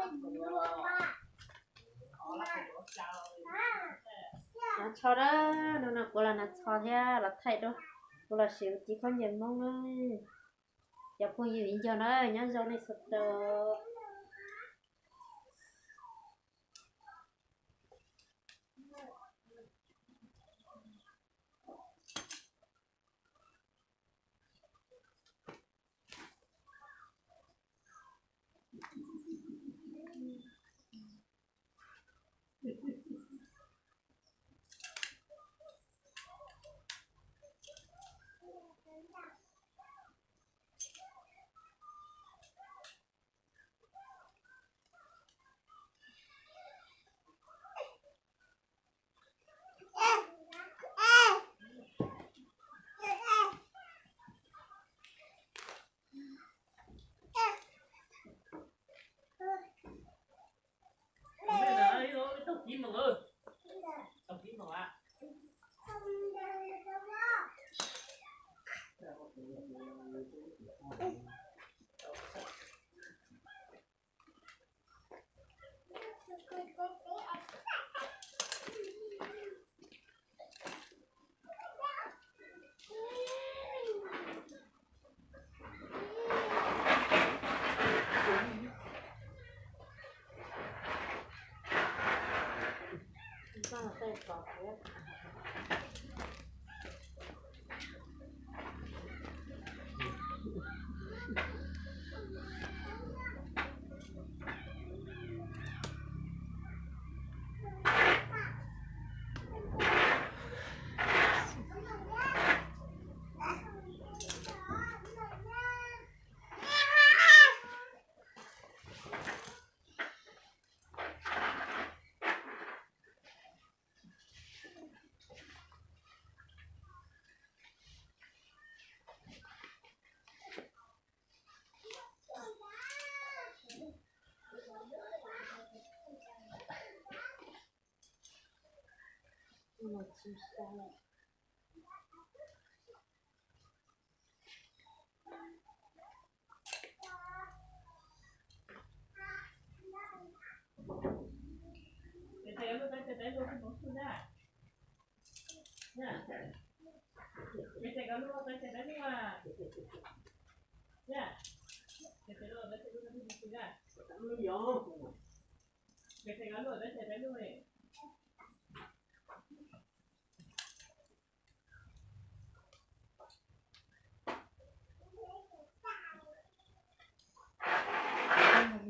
Hnav tsho na, no no kuv los hnav tsho thiab los thaij rau, kuv los siv ua txiv khaub ncaws Hmoob na. Cov phooj ywg viv ncaus na, nyob zoo nej txhua tus.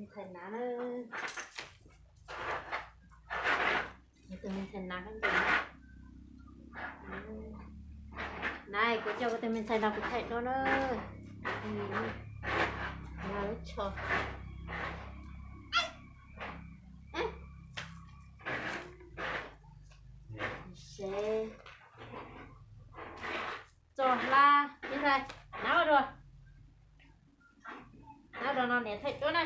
Ntxhais hnav na, tus me ntxhais hnav khaub ncaws na. Kuv coj kuv tus me ntxhais no kuv thaij duab na. Hnav lub tsho. Txo hla, me ntxhais, hnav ua dua. Hnav ua dua no niam thaij duab na.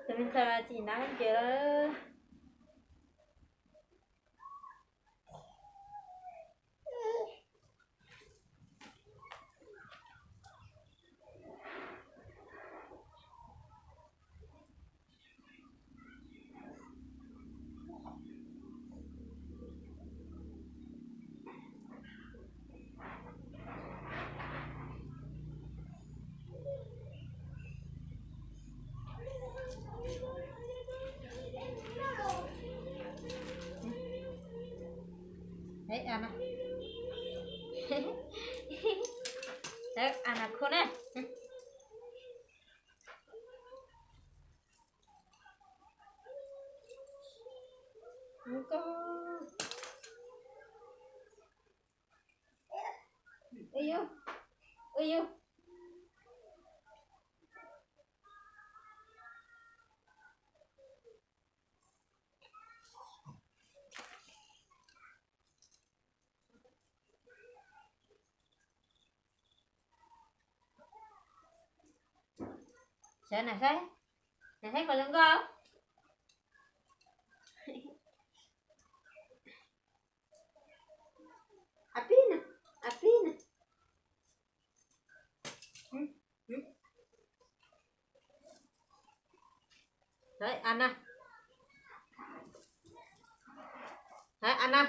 Tus me ntxhais mas tsis hnav khaub ncaws lawm. Ana, ana khu na. Sawv na saib, na saib koj zoo nkauj. A pib na, a pib na. Ana, ana.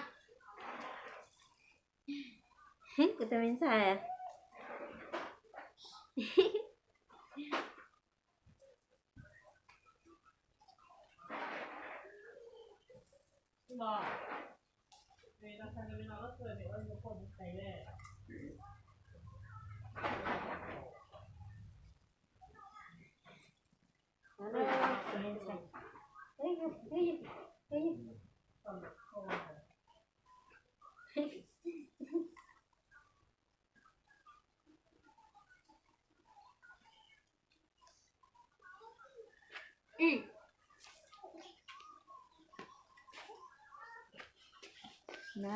Kuv tus me ntxhais. Na,